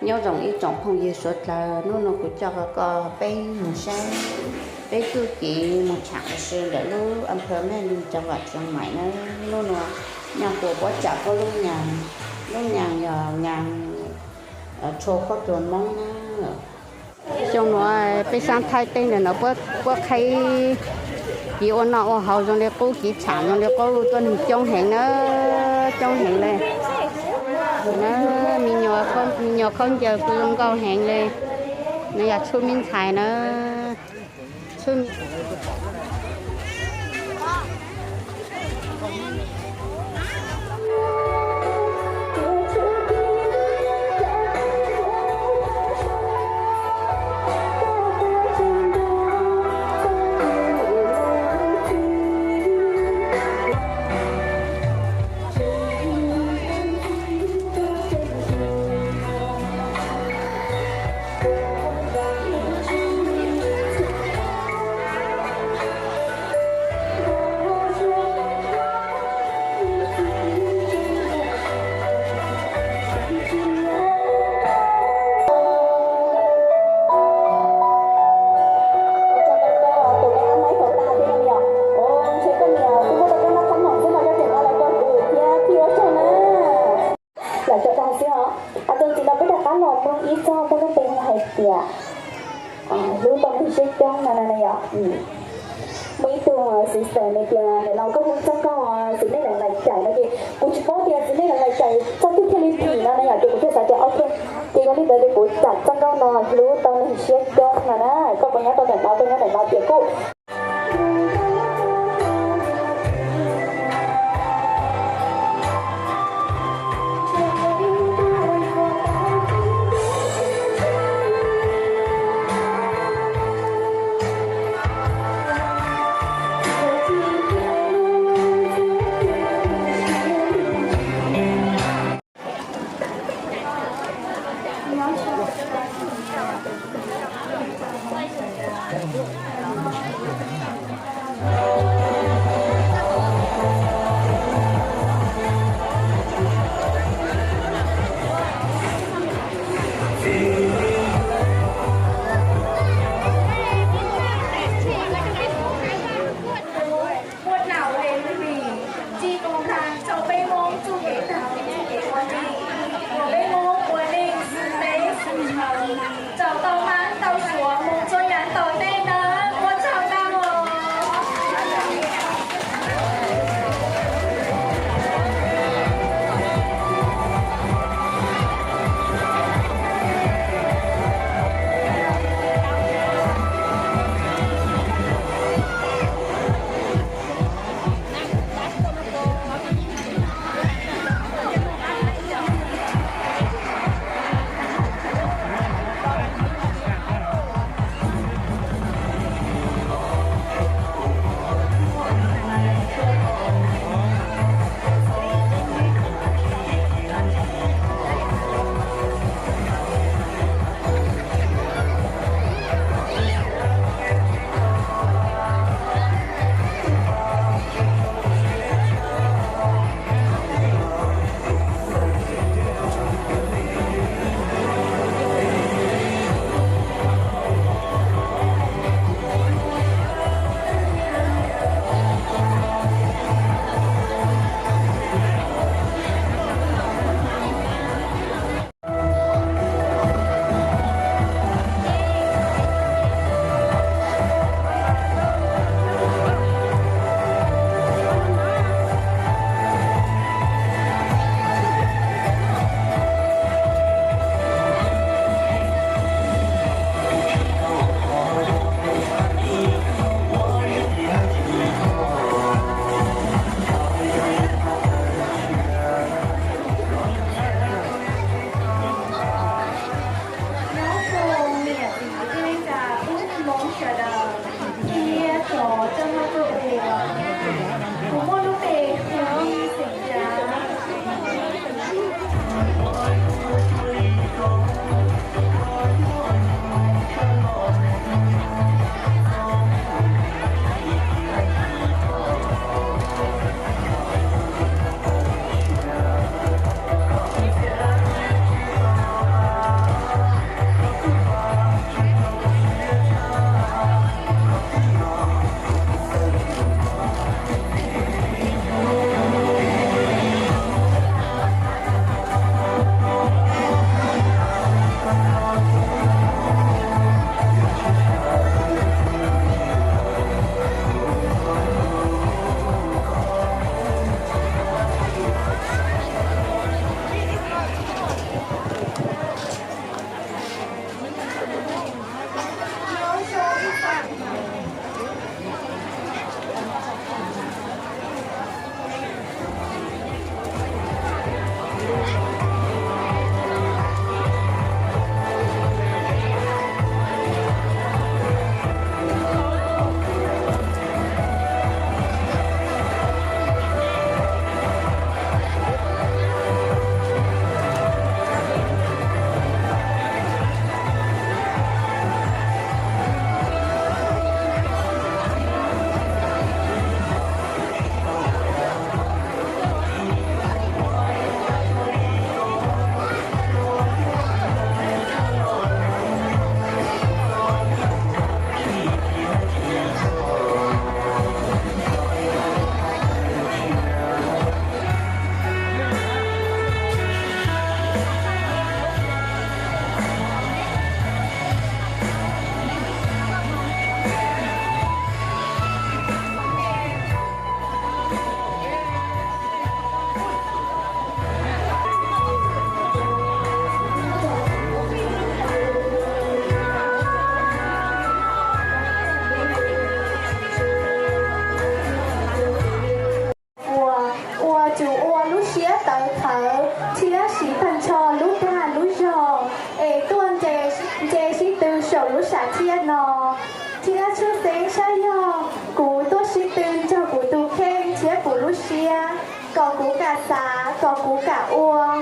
Nyob zoo ib tsoom phooj ywg suav dlawg, hnub no kuv coj koj peb mus saib peb txuj kev mus tsham ua si ntawm lub อำเภอแม่ริม จังหวัดเชียงใหม่ na. Hnub no nyob puas pob tsam puab lub nyas, lub nyas yog nyas tshua khaub dluag Moob na. Xyoo nuav peb saab Thaib teb ntawm no puab qhib kev ua noj ua haus zoo li qub, kev tsham zoo li qub, tuaj neeg coob heev na, coob heev le. Me nyuam khaub ncaws kuj zoo nkauj heev le. Nov yog tshub me ntxhais na. Lam tso dag xwb os. Tus ntxiv no peb rov qab los mloog ib txog npawg lub npe hu hais tias hlub tau neeg siab coob no na yom. Muaj ib tug sister nws tias niam laus koj hu txog nkauj xwb nej lam laim cais no ces kuv tsis paub tias xwb nej lam laim cais txog twg thiaj li phim no na yom, ces kuv thiaj xav tias ok, ces yog li ntawd ces kuv cais txog nkauj no hlub tau neeg siab coob no na. Koj puas nyob tau ntawm no, koj nyob ntawm no ces kuj Muaj naum es vim tsi tus hla rau peb Hmoob txuj kev tag txuj kev ua neej, uas peb Hmoob ua neej xwm teb xwm chaw, rau tau mab tau suav mus txhua yav tom ntej na. Ua tsaug ntau os. Lub sam thiaj no, thiab tshwj xeeb saib yog kuv tuaj sib tw nrog kuv tus kheej thiab kuv lub siab, kom kuv kam xav, kom kuv kam ua,